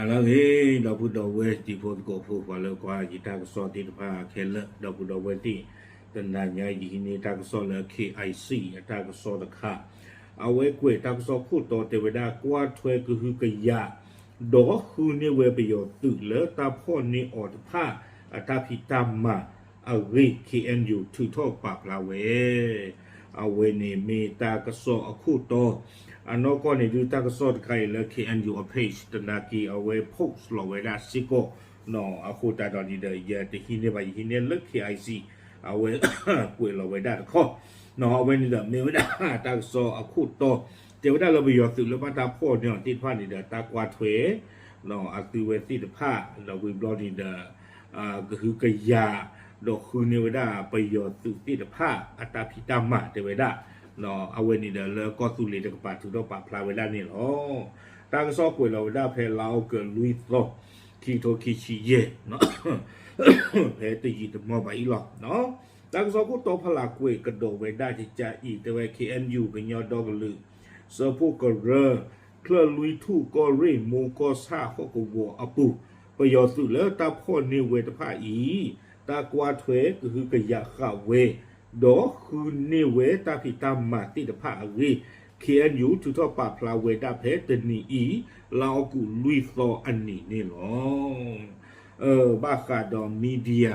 အလၢဂ့ၤ ဒီပုၢ်ဒီဝဲၢ်တံၤဖိသကိးဖိ ပှၤလၢကွၢ်ယတၢ်ကစီၣ်သ့ၣ်တဖၣ်ခဲလၢာ် ဒီပုၢ်ဒီဝဲၢ်သ့ၣ်, တနၤညါယဟံးန့ၢ်တၢ်ကစီၣ်လၢ K I C အတၢ်ကစီၣ်တခါ, အဝဲကွဲးတၢ်ကစီၣ်ခိၣ်တီတဲဝဲဒၣ် ကွၢ်ထွဲကဟုကယာ် ဒီးဃုန့ၢ်ဝဲပယီၤသုးလၢတၢ်ဖီၣ်န့ၢ်အီၤတဖၣ် အတၢ်ဖံးတၢ်မၤအဂ့ၢ် K N U ထုးထီၣ်ပာ်ဖျါဝဲ အဝဲန့ၣ်မ့ၢ်တၢ်ကစီၣ်အခိၣ်တီ, အနီၢ်ကီၢ်န့ၣ်ဒုးတၢ်ကစီၣ်တခါအံၤလၢ K N U အ page တနၤက့ၤ အဝဲ post လီၤဝဲဒၣ်စ့ၢ်ကီး, အဃိသတးဒီးန့ၣ်ဒီး ယတဟံးန့ၢ်ဘၣ် ယဟံးန့ၢ်လၢ K I C အဝဲ ကွဲးလီၤဝဲဒၣ်တခီ, အဝဲန့ၣ်ဒီးမ့ၢ်ဝဲဒၣ်တၢ်ကစီၣ်အခိၣ်တီ, တဲဝဲဒၣ်လၢပယီၤသုးလၢဘၣ်တၢ်ဖီၣ်န့ၢ်အီၤသ့ၣ်တဖၣ်န့ၣ်ဒီး တၢ်ကွၢ်ထွဲ အသုဝဲသ့ၣ်တဖၣ် ဒီးဝံၤဘျီန့ၣ်ဒီး ကဟုကယာ် ဒီးဃုန့ၢ်ဝဲဒၣ်ပယီၤသုးသ့ၣ်တဖၣ် အတၢ်ဖံးတၢ်မၤတဲဝဲဒၣ်, အဝဲန့ၣ်ဒီးလၢကီၢ်သူလ့ၤတကပၤထုးထီၣ်ပာ်ဖျါဝဲဒၣ်န့ၣ်လီၤ. တၢ်ကစီၣ်ကွဲးလီၤဝဲဒၣ်ဖဲလါအီကူးလွံၢ်သီ ခံထိခံဆံယဲၢ် ဖဲတယံာ်တမီၢ်ဘၣ်အံၤလီၤ. တၢ်ကစီၣ်ခိၣ်တီဖီလာ်ကွဲးကဒီးဝဲဒၣ်ကကါအံၤ တဲဝဲ K N U ကညီဒီကလုာ် စၢဖှိၣ်ကရၢ ချၢၣ်လွံၢ်ထူၣ် ကီၢ်ရ့ၣ် မိၢ်ကီၢ်ဆၣ် ဟီၣ်ကဝီၤအပူၤ ပယီၤသုးလၢတၢ်ဖီၣ်န့ၢ်ဝဲတဖၣ်အံၤ တၢ်ကွၢ်ထွဲကဟုကယာ်ဃာ်ဝဲ ဒီးဃုန့ၢ်ဝဲတၢ်ဖံးတၢ်မၤသ့ၣ်တဖၣ်အဂ့ၢ် K N U ထုးထီၣ်ပာ်ဖျါဝဲဒၣ်ဖဲတနံၤအံၤ လါအီကူးလွံၢ်သီအနံၤန့ၣ်လီၤ. ဘၣ်ဃးဒီး media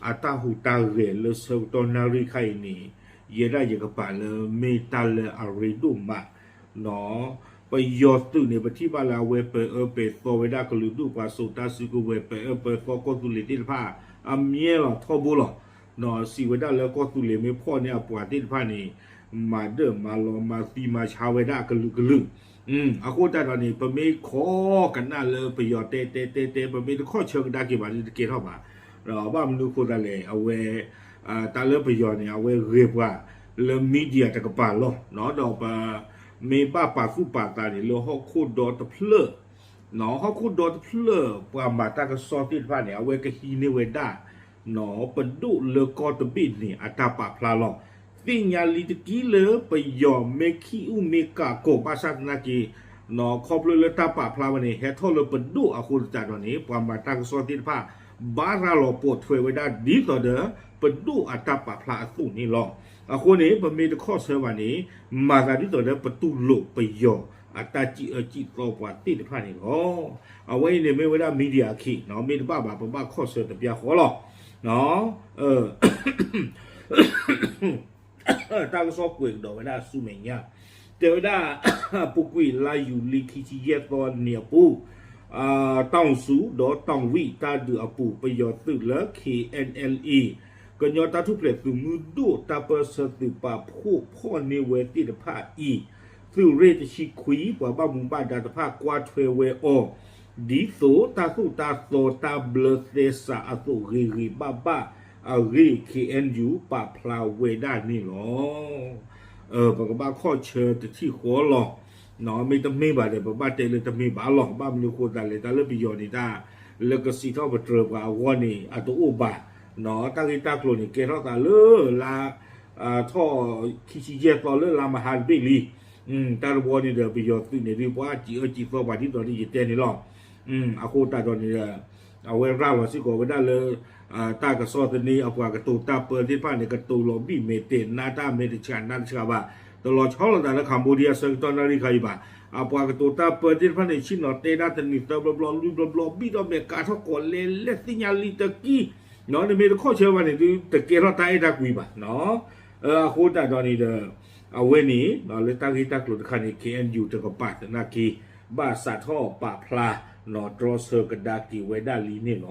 အတၢ်ဟူးတၢ်ဂဲၤလၢဆၢကတီၢ်နၣ်ရံၣ်ခါအံၤန့ၣ် ယဲဒၣ်ယကပာ်လၢမ့ၢ်တၢ်လၢအရ့ဒိၣ်မး ပယီၤသုးန့ၣ် ပထံၣ်ဘၣ်လၢအဝဲပာ်အၢပာ်သီဝဲဒၣ်ကလုာ်ဒူၣ်ပှၤစိာ်တၢ်စုကဝဲၤ ပာ်အၢပာ်သီကီၢ်သူလ့ၤသ့ၣ်တဖၣ် အမြဲလီၤထီဘိလီၤ. စံးဝဲဒၣ်လၢကီၢ်သူလ့ၤမ့ၢ်ဖီၣ်န့ၢ်အပှၤသ့ၣ်တဖၣ်န့ၣ် မၤဒၢၣ်မၤလီၤမၤသံမၤဆါဝဲဒၣ်အကလုာ်ကလုာ် အဃိသတးဒီးန့ၣ် ပမ့ၢ်ခိးကနၣ်လၢပယီၤတဲတဲတဲတဲ ပမ့ၢ်တခီၣ်ဆၢကဒါက့ၤဘၣ်န့ၣ် တကဲထီၣ်ဘၣ်. ဘၣ်မနုၤအဃိသတးလဲၣ် အဝဲ တၢ်လၢပယီၤန့ၣ် အဝဲဂဲၤပှၤလၢ media တကပၤလီၤ. ဒီးပမ့ၢ်ဘၣ်ပာ်သူၣ်ပာ်သးန့ၣ် လၢဟီၣ်ခိၣ်ဒီတဖျၢၣ် ဟီၣ်ခိၣ်ဒီတဖျၢၣ် ပှၤမၤတၢ်ကစီၣ်သ့ၣ်တဖၣ်န့ၣ် အဝဲကဟံးန့ၢ်ဝဲဒၣ် ပဒိၣ်လၢကီၢ်တဘ့ၣ်န့ၣ် အတၢ်ပာ်ဖျါလီၤ. သ့ၣ်ညါလံတက့ၢ်လၢပယီၤမ့ၢ်ခံအူမ့ၢ်ကးကီး ဘၣ်ဆၣ်သနာ်က့ ခီဖျိလၢတၢ်ပာ်ဖျါဝဲန့ၣ် ဟဲထီၣ်လၢပဒိၣ်အဃိသတးဒီးန့ၣ် ပှၤမၤတၢ်ကစီၣ်သ့ၣ်တဖၣ် ဘၣ်ရၤလီၤပိာ်ထွဲဝဲဒၣ်ဒ်သိးဒီး ပဒိၣ်အတၢ်ပာ်ဖျါအသိးန့ၣ်လီၤ. အဃိန့ၣ် ပမ့ၢ်တခီၣ်ဆၢဘၣ်န့ၣ် မၤသးဒ်သိးဒီးပတူၢ်လိာ်ပယီၤအတၢ်စံၣ်အၢစံၣ်သီပှၤသ့ၣ်တဖၣ်န့ၣ်လီၤ. အဝဲအံၤန့ၣ်မ့ၢ်ဝဲဒၣ် media အခံး မ့ၢ်တဘၣ်ဘၣ် ပဘၣ်ခီၣ်ဆၢတဘျီဃီလီၤ. တၢ်ကစီၣ်ကွဲးကဒီးဝဲဒၣ်ဆူမဲာ်ညါ တဲဝဲဒၣ် ပူၤကွံာ်လါယူၤလံခံဆံယဲၢ်သီနံၤအပူၤ တီၢ်ဆူၣ်ဒီးတီၢ်ဝံၣ်တၢ်ဒုးအပူၤ ပယီၤသုးလၢ K N L A ကညီတၢ်ထူၣ်ဖျဲးသုးမုၢ်ဒိၣ်တၢ်ပၢၢ်ဆၢသုးပာ်ဖှိၣ်ဖီၣ်န့ၢ်ဝဲသ့ၣ်တဖၣ်အံၤ သုးရ့ၣ်တဆံခွံ ပှၤဘၣ်မူဘၣ်ဒါတဖၣ်ကွၢ်ထွဲဝဲအီၤ ဒ်သိးတၢ်သိၣ်တၢ်သီတၢ်ဘျၢသဲစးအသိးဂ့ၤဂ့ၤဘၣ်ဘၣ်အဂ့ၢ် K N U ပာ်ဖျါဝဲဒၣ်န့ၣ်လီၤ. ပကဘၣ်ခီၣ်ဆၢတထံၣ်ဃီလီၤ. မ့ၢ်တမ့ၢ်ဘၣ်ဒီး ပဘၣ်တဲလၢတမ့ၢ်ဘၣ်လီၤ. ဘၣ်မနုၤအဃိသတးလဲၣ် တၢ်လၢပယီၤန့ၣ် တၢ်လၢကစံးထီၣ်ပတြၢၤပှၤအဂီၢ်န့ၣ် အတအိၣ်ဘၣ်. တၢ်ဂ့ၢ်တၢ်ကျိၤန့ၣ် ကဲထီၣ်သးလၢလါ ထီၣ်ခံဆံယဲၢ်သီလၢလါမဟါတဘ့ၣ်လံ. တၢ်တဝီန့ၣ်ဒီး ပယီၤသုးန့ၣ်ဒုး ပှၤစံၣ်အၢစံၣ်သီပှၤဒ်သိးဒ်ယတဲန့ၣ်လီၤ. အဃိသတးဒီးန့ၣ်ဒီး အဝဲရၤလီၤစ့ၢ်ကီးဝဲဒၣ်လၢ တၢ်ကစီၣ်သန့ အပှၤကတိၤတၢ်ပၢသ့ၣ်တဖၣ်န့ၣ် ကတိၤလီၤဘံၣ်မဲာ်တဲာ် နါတၢ်မဲာ်တဆှးနါတဆှးဘၣ်. တလီၤဆီလိာ်သးလၢ Cambodia ဆၢကတီၢ်နၣ်ရံၣ်ခါအံၤဘၣ်. အပှၤကတိၤတၢ်ပၢသ့ၣ်တဖၣ်န့ၣ် ဆ့ၣ်နီၤတဲဒၣ်တနံၤသၢဘျီဘျီလွံၢ်ဘျီဘျီ ဘံၣ်ထီၣ်မဲာ်ကးထီၣ်ကိးလဲလဲသ့ၣ်ညါလံတက့ၢ်. နမ့ၢ်တခီၣ်ဆၢဘၣ်န့ၣ် ဒုးတကဲထီၣ်တၢ်အဲၣ်တၢ်ကွံဘၣ်. အဃိသတးဒီးန့ၣ်ဒီး အဝဲန့ၣ် လၢတၢ်ဂ့ၢ်တၢ်ကျိၤတခါန့ၣ် K N U တကပၤသနာ်က့ ဘၣ်စးထီၣ်ပာ်ဖျါ တြီဆၢကဒါက့ၤဝဲဒၣ်လံန့ၣ်လီၤ.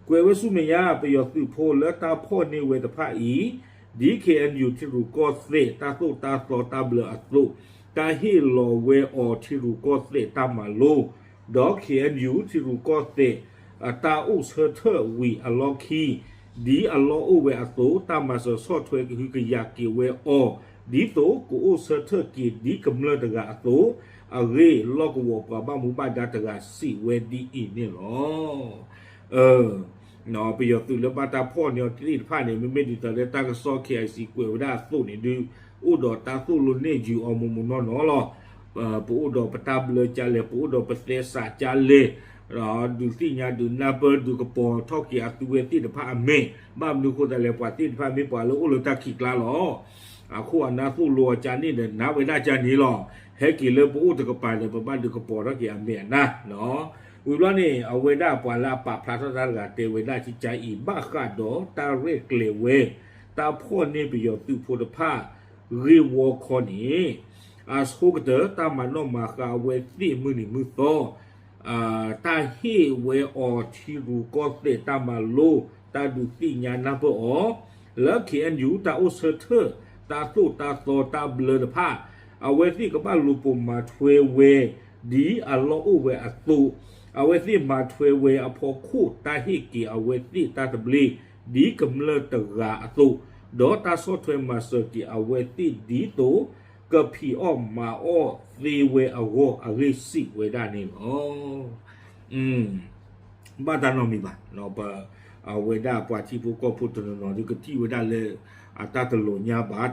ကွဲးဝဲဆူမဲာ်ညါ ပယီၤသုးဖိလၢတၢ်ဖီၣ်န့ၢ်ဝဲတဖၣ်အံၤ ဒ် K N U ထံရူၢ်ကီၢ်သဲးတၢ်သိၣ်တၢ်သီတၢ်ဘျၢအသိး တၢ်ဟ့ၣ်လီၤဝဲအီၤထံရူၢ်ကီၢ်သဲးတၢ်မၤလိ ဒီး K N U ထံရူၢ်ကီၢ်သဲး အတၢ်အိၣ်ဆၢထၢၣ်ဝံၤအလီၢ်ခံ ဒ်အလီၢ်အိၣ်ဝဲအသိး တၢ်မၤစၢၤဆီၣ်ထွဲကဟုကယာ်က့ၤဝဲအီၤ ဒ်သိးကအိၣ်ဆၢထၢၣ်က့ၤဒ်ကမျၢၢ်တဂၤအသိး အဂ့ၢ်လီၢ်ကဝီၤပှၤဘၣ်မူဘၣ်ဒါတဂၤစံးဝဲဒ်အံၤန့ၣ်လီၤ. ပယီၤသုးလၢဘၣ်တၢ်ဖီၣ်န့ၢ်အီၤသ့ၣ်တဖၣ်န့ၣ် မ့မ့ၢ်ဒ်သိးလၢတၢ်ကစီၣ် K I C ကွဲးဝဲဒၣ်အသိးန့ၣ်ဒုး အိၣ်ဒီးတၢ်သိၣ်လိနဲၣ်ယုာ်အီၤမူးမူးနီၢ်နီၢ်လီၤ. ပအိၣ်ဒီးပတၢ်ဘျၢကလဲၣ်, ပအိၣ်ဒီးပသဲစးကလဲၣ်, ဒုးသ့ၣ်ညါဒုးနၢ်ပၢၢ်ဒုးကပီၤထီၣ်က့ၤအသုဝဲသ့ၣ်တဖၣ်အမဲာ်, ဘၣ်မနုၤအဃိသတးလဲၣ်, ပှၤသ့ၣ်တဖၣ်မ့ၢ်ပှၤလၢအိၣ်လၢတၢ်ခံးကျါလီၤ. အခိၣ်အနၢ်သိၣ်လိအီၤကန့ၣ်ဒီး နာ်ဝဲဒၣ်ကန့ၣ်လီၤ. ဟဲက့ၤလၢပအိၣ်တကပၤဒီး ပဘၣ်ဒုးကပီၤထီၣ်က့ၤအမဲာ်အနၢ်လီၤ. ဝံၤဘျီန့ၣ် အဝဲဒၣ်ပှၤလၢအပာ်ဖျါထီၣ်တၢ်တဂၤတဲဝဲဒၣ် ကကါအံၤ ဘၣ်ဃးဒီးတၢ်ရဲၣ်ကျဲၤဝဲ တၢ်ဖီၣ်န့ၢ်ပယီၤသုးဖိတဖၣ် ဂ့ၢ်ဝီခီန့ၣ် အဆိကတၢၢ် တၢ်မၤနီၣ်မၤဃါအဝဲသ့ၣ်မုၢ်နံၤမုၢ်သီ, တၢ်ဟ့ၣ်ဝဲအီၤထံရူၢ်ကီၢ်သဲးတၢ်မၤလိ, တၢ်ဒုးသ့ၣ်ညါနၢ်ပၢၢ်အီၤ, လၢ ခ့ၣ်အဲၣ်ယူၣ် တၢ်အိၣ်ဆၢထၢၣ်, တၢ်သိၣ်တၢ်သီတၢ်ဘျၢတဖၣ်, အဝဲသ့ၣ်ကဘၣ်လူၤပိာ်မၤထွဲဝဲ ဒ်အလီၢ်အိၣ်ဝဲအသိး, အဝဲသ့ၣ်မၤထွဲဝဲအဖီခိၣ် တၢ်ဟ့ၣ်က့ၤအဝဲသ့ၣ်တၢ်သဘျ့ ဒ်ကမျၢၢ်တဂၤအသိး, ဒီးတၢ်ဆီၣ်ထွဲမၤစၢၤက့ၤအဝဲသ့ၣ်ဒ်သိး ကဖံးအီၣ်မၤအီၣ်သ့ဝဲအဂီၢ် အဂ့ၢ်စံးဝဲဒၣ်န့ၣ်လီၤ. ဘၣ်တၢ်နီတမံၤဘၣ်, ပ အဝဲဒၣ်ပှၤထံဖိကီၢ်ဖိတနီၤနီၤဒုးကထံၣ်ဝဲဒၣ်လၢ အတၢ်တလီၤညါဘၣ်,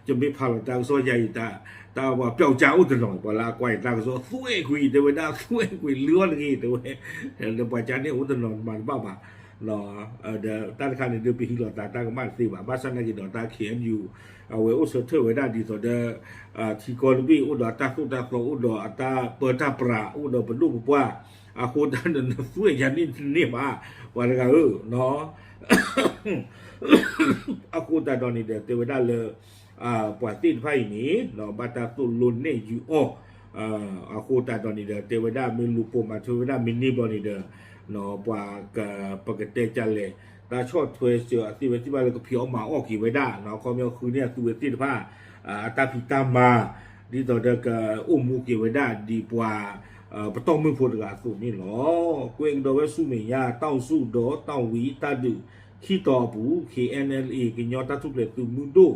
ယမ့ၢ်ဖးလီၤတၢ်ကစီၣ်ယါအံၤ တၢ်ပှၤပျီကၠါအိၣ်တနီၤ ပှၤလၢအကွၢ်အံၤတၢ်ကစီၣ် သွဲၣ်ကွံာ် တဲဝဲဒၣ် သွဲၣ်ကွံာ် လုၢ်အီၣ်တဂ့ၤ တဲဝဲ, လၢပှၤကၠါန့ၣ်အိၣ်တနီၤမၤတဘၣ်ဘၣ်, ဒီးတၢ်တခါန့ၣ်ဒုး ပဟံးလီၤသးတၢ်ကမၣ်တသ့ဘၣ်, ဘၣ်ဆၣ်နာ်က့ၤဒီးတၢ် ခ့ၣ်အဲၣ်ယူၣ် အဝဲအိၣ်ဆၢထၢၣ်ဝဲဒၣ်ဒ်သိးဒီး ထံကီၢ်တဘ့ၣ် အိၣ်ဒီးအတၢ်သိၣ်တၢ်သီ အိၣ်ဒီးအတၢ်ပၢတၢ်ပြး အိၣ်ဒီးပဒိၣ်ပပှၢ်, အဃိတၢ်နသွဲၣ်ယၤန့ၣ်တန့ၢ်ဘၣ်, ပှၤတဂၤဧၢ, အဃိသတးဒီးန့ၣ်ဒီး တဲဝဲဒၣ်လၢ ပှၤသ့ၣ်တဖၣ်အံၤန့ၣ် ဘၣ်တၢ်သိၣ်လိနဲၣ်ယုာ်အီၤ, အဃိသတးဒီးန့ၣ်ဒီး တဲဝဲဒၣ် မ့ၢ်လူၤပိာ်မၤထွဲဝဲဒၣ်မ့ၢ်န့ၢ်ဘျီန့ၣ်ဒီး ပှၤ ပကတဲကလဲၣ်, တၢ်ဆီၣ်ထွဲစၢၤအသ့ဝဲသ့ၣ်တဖၣ်လၢကဖံးအီၣ်မၤအီၣ်က့ၤဝဲဒၣ်, ခီပညီဃုန့ၢ်အသုဝဲသ့ၣ်တဖၣ် အတၢ်ဖံးတၢ်မၤ, ဒ်သိးဒီးကအိၣ်မူက့ၤဝဲဒၣ်ဒ်ပှၤ ပတီၢ်မုၢ်ဖိတဂၤအသိးန့ၣ်လီၤ. ကွဲးကဒီးဝဲဆူမဲာ်ညါ တီၢ်ဆူၣ်ဒီးတီၢ်ဝံၤတၢ်ဒုးခံတီၤအပူၤ ခ့ၣ်အဲၣ်အဲၣ်လ်အ့ ကညီတၢ်ထူၣ်ဖျဲးသုးမုၢ်ဒိၣ်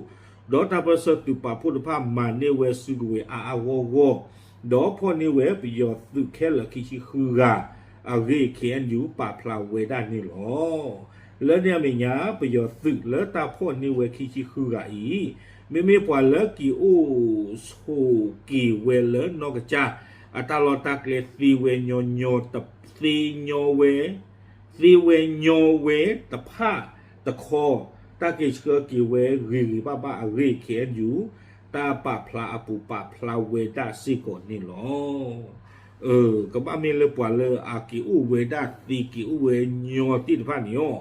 ဒီးတၢ်ပၢၢ်ဆၢသုးပာ်ဖှိၣ်တဖၣ် မၤန့ၢ်ဝဲစုကဝဲၤအါအါဂီၢ်ဂီၢ်, ဒီးဖီၣ်န့ၢ်ဝဲပယီၤသုးခဲလၢာ်ခံဆံဃုဂၤအဂ့ၢ် ခ့ၣ်အဲၣ်ယူၣ် ပာ်ဖျါဝဲဒၣ်န့ၣ်လီၤ. လၢန့ၣ်အမဲာ်ညါ ပယီၤသုးလၢတၢ်ဖီၣ်န့ၢ်ဝဲခံဆံဃုဂၤအံၤ မ့မ့ၢ်ပှၤလၢက့ၤအိၣ်ဆိးက့ၤဝဲလၢနီၢ်ကစၢ် အတၢ်လီၢ်တၢ်ကျဲသ့ဝဲညီညီ သ့ညီဝဲ သ့ဝဲညီဝဲတဖၣ်တခီ, တၢ်က့ၤဆှၢက့ၤဝဲဂ့ၤဂ့ၤဘၣ်ဘၣ်အဂ့ၢ် ခ့ၣ်အဲၣ်ယူၣ် တၢ်ပာ်ဖျါအပူၤပာ်ဖျါဝဲဒၣ်စ့ၢ်ကီးန့ၣ်လီၤ. ကဘၣ်မ့ၢ်လၢပှၤလၢအက့ၤအိၣ်ဝဲဒၣ်သ့က့ၤအိၣ်ဝဲညီသ့ၣ်တဖၣ်န့ၣ်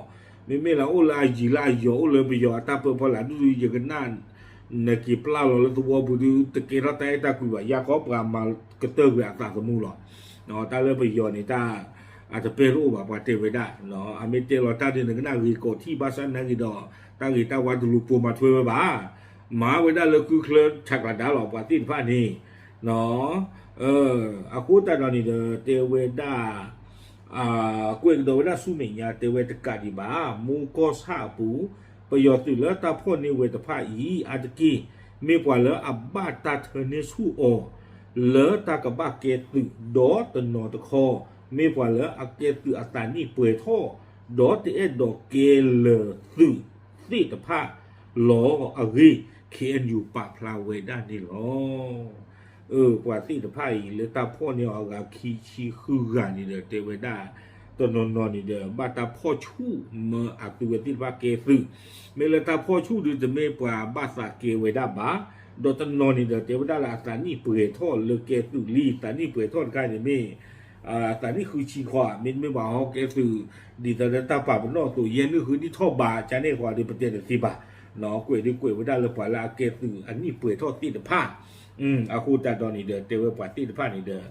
အီၤ, မ့မ့ၢ်လၢအိၣ်လၢအယံၤလၢအယီၤ အိၣ်လၢပယီၤအတၢ်ပၢဖီလာ်ဒုး ယကနၣ် နက့ၤပျၢ်လီၤလၢသဝီပူၤဒုး တကဲထီၣ်တၢ်အဲၣ်တၢ်ကွံဘၣ် ယါခီပှၤမၤကတၢၢ်ကွံာ်အသးသမူလီၤ. တၢ်လၢပယီၤန့ၣ် တၢ်အတပဲတအိၣ်ဘၣ် ပှၤတဲဝဲဒၣ်, အမ့ၢ်တဲလီၤတၢ်ဒုး နကနၣ်ဂ့ၤကီးထံၣ် ဘၣ်ဆၣ်နာ်က့ၤဒီး တၢ်ဂ့ၤတၢ်ဝါတလူၤပိာ်မၤထွဲဝဲဘၣ်, မၤဝဲဒၣ်လၢကုချၢဆးကျးဒါလီၤ ပှၤသ့ၣ်တဖၣ်န့ၣ် အဃိသတးဒီးန့ၣ်ဒီး တဲဝဲဒၣ် ကွဲးကဒီးဝဲဒၣ်ဆူမဲာ်ညါ တဲဝဲတကးဒံးဘၣ် မူကီၢ်ဆၣ်အပူၤ ပယီၤသုးလၢတၢ်ဖီၣ်န့ၢ်ဝဲတဖၣ်အံၤ အါတက့ၢ် မ့ၢ်ပှၤလၢအဘၣ်တၢ်ထၢန့ၢ်ဆူၣ်အီၤ လၢတၢ်ကဘၣ်ကဲသုး ဒီးတနီၤတခီ မ့ၢ်ပှၤလၢအကဲသုးအသးနံၣ်ပှဲၤထီၣ် ဒီးတအဲၣ်ဒိးကဲလၢာ်သုးသ့ၣ်တဖၣ်လီၤအဂ့ၢ် ခ့ၣ်အဲၣ်ယူၣ် ပာ်ဖျါဝဲဒၣ်န့ၣ်လီၤ. ပှၤသ့ၣ်တဖၣ်အံၤ လၢတၢ်ဖီၣ်န့ၢ်အီၤအဂၤခံဆံဃုဂၤန့ၣ်ဒီး တဲဝဲဒၣ် တနီၤနီၤန့ၣ်ဒီး ဘၣ်တၢ်ဖီၣ်ဆူၣ်မၢအသုဝဲသ့ၣ်တဖၣ်ကဲသုး, မ့ၢ်လၢတၢ်ဖီၣ်ဆူၣ်ဒုး တမ့ၢ်ပှၤဘၣ်သးကဲဝဲဒၣ်ဘၣ်, ဒီးတနီၤန့ၣ်ဒီး တဲဝဲဒၣ်လၢအသးနံၣ်ပှဲၤထီၣ်လၢကဲသုးလံ, သးနံၣ်ပှဲၤထီၣ်တခါန့ၣ်မ့ၢ် သးနံၣ်ဃုဆံဃီ မ့တမ့ၢ်ဘၣ်ဟီကဲသုး ဒ်သိးလၢတၢ်ပာ်ပနီၣ်အသိး ယဲၢ်နံၣ်ဃုနံၣ်ထီၣ်ဘး ကန့ၣ်ဃီဒီး ပတဲတသ့ဘၣ်, ကွဲးဒုးကွဲးဝဲဒၣ်လၢပှၤလၢအကဲသုးအနံၣ်ပှဲၤထီၣ်သ့ၣ်တဖၣ်, အဃိသတးဒီးန့ၣ်ဒီး တဲဝဲပှၤသ့ၣ်တဖၣ်န့ၣ်ဒီး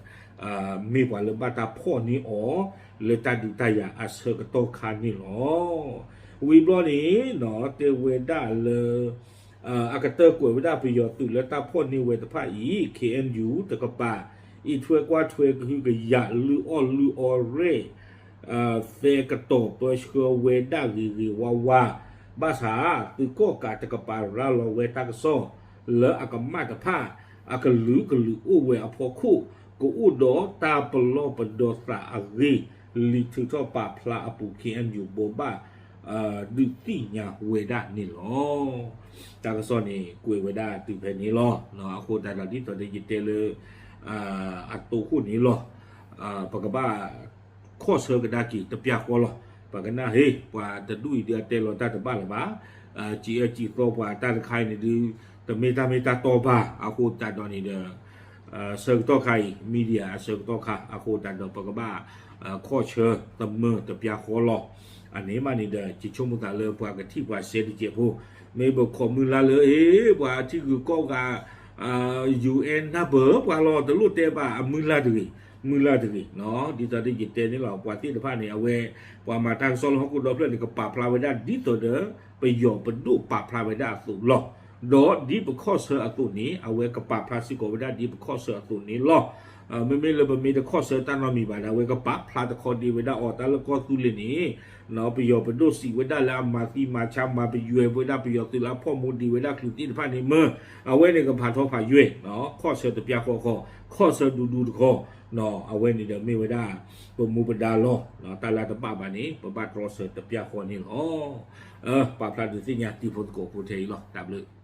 မ့ၢ်ပှၤလၢဘၣ်တၢ်ဖီၣ်န့ၢ်အီၤ လၢတၢ်ဒုးတၢ်ယၤအဆၢကတီၢ်ခါန့ၣ်လီၤ. ဝံၤဘျီန့ၣ် တဲဝဲဒၣ်လၢ အကတၢၢ်ကွဲးဝဲဒၣ်ပယီၤသုးလၢတၢ်ဖီၣ်န့ၢ်ဝဲတဖၣ်အံၤ ခ့ၣ်အဲၣ်ယူၣ် တကပၤ အံးထွဲကွၢ်ထွဲကဟုကယာ် လုၢ်အီၣ်လုၢ်အီရဲၣ် သဲကတီၤပၢဆှၢဝဲဒၣ်ဂ့ၤဂ့ၤဝါဝါ, ဘၣ်ဆၣ် သုးကီၣ်ကးတကပၤရၤလီၤဝဲတၢ်ကစီၣ် လၢအကမၣ်တဖၣ် အကလုာ်ကလုာ်အိၣ်ဝဲအဖီခိၣ် ကအိၣ်ဒီးတၢ်ပလီၢ်ပဒီသးအဂ့ၢ် လံာ်ထုးထီၣ်ပာ်ဖျါအပူၤ ခ့ၣ်အဲၣ်ယူၣ် ဘိးဘၣ် ဒုးသ့ၣ်ညါဝဲဒၣ်န့ၣ်လီၤ. တၢ်ကစီၣ်န့ၣ် ကွဲးဝဲဒၣ်တုၤဖဲန့ၣ်လီၤ. အဃိသတးဒီးဒ်သိးဒီးယတဲလၢ အတိၢ်ခိၣ်န့ၣ်လီၤ. ပကဘၣ် ခီၣ်ဆၢကဒါက့ၤတပျၢ်ဃီလီၤ. ပှၤကနၣ်ဟ့ ပှၤတဒူၣ်အံၤဒုးအတဲလီၤတၢ်တဘၣ်လၢၤဘၣ်. စံးအၢစံးသီပှၤတၢ်တခါအံၤန့ၣ်ဒုး တမ့ၢ်တၢ်မ့ၢ်တၢ်တီဘၣ်. အဃိသတးဒီးန့ၣ်ဒီး ဆၢကတီၢ်ခါအံၤ media အဆၢကတီၢ်ခါ အဃိသတးဒီး ပကဘၣ် ခီၣ်ဆၢတမၢတပျၢ်ဃီလီၤ. အန့ၣ်မးန့ၣ်ဒီး ယဆိကမိၣ်သးလၢပှၤကထံၣ်ပှၤစဲတစဲးဖိ မ့ၢ်ပခိးမုၢ်လၢ်လၢ ဟ့ ပှၤထံဂုၤကီၢ်ဂၤ UN နၢ်ပၢၢ်ပှၤလီၤ တလိၣ်တဲဘၣ် အမုၢ်လၢ်တဂ့ၤ, မုၢ်လၢ်တဂ့ၤ. ဒ်သိးဒီးယတဲန့ၣ်လီၤ ပှၤသ့ၣ်တဖၣ်န့ၣ် အဝဲ ပှၤမၤတၢ်ကစီၣ်လၢဟီၣ်ခိၣ်ဒီဖျၢၣ်န့ၣ် ကပာ်ဖျါဝဲဒၣ်ဒ်သိးဒီး ပယီၤပဒိၣ်ပာ်ဖျါဝဲဒၣ်အသိးလီၤ. ဒီးဒ်ပခီၣ်ဆၢအသိးန့ၣ် အဝဲကပာ်ဖျါစ့ၢ်ကီးဝဲဒၣ်ဒ်ပခီၣ်ဆၢအသိးန့ၣ်လီၤ. မ့မ့ၢ်လၢပမ့ၢ်တခီၣ်ဆၢတၢ်နီတမံၤဘၣ်ဒီး အဝဲကပာ်ဖျါတခီဒ့ဝဲဒၣ်အီၤ တၢ်လၢကီၢ်သူလ့ၤန့ၣ် ပယီၤပဒိၣ်စံးဝဲဒၣ်လၢအမၤသံမၤဆါ မၤပယွဲဝဲဒၣ်ပယီၤသုးလၢအဖီၣ်မူဒံးဝဲဒၣ်ချုးသ့ၣ်တဖၣ်န့ၣ်မ့ၢ် အဝဲန့ၣ်ကဖးထီဖးယွဲၢ် ခီၣ်ဆၢတပျၢ်ဃီဃီ ခီၣ်ဆၢဒူဒူတခီ အဝဲန့ၣ်ဒီးမ့ၢ်ဝဲဒၣ် ပမူပဒါလီၤ. တၢ်လၢတဘၣ်ဘၣ်န့ၣ် ပဘၣ်တြီဆၢတပျၢ်ဃီန့ၣ်လီၤ. ပာ်ဖျါဒုးသ့ၣ်ညါတံၤဖိသကိးဖိထဲအံၤလီၤ. တၢ်ဘျုး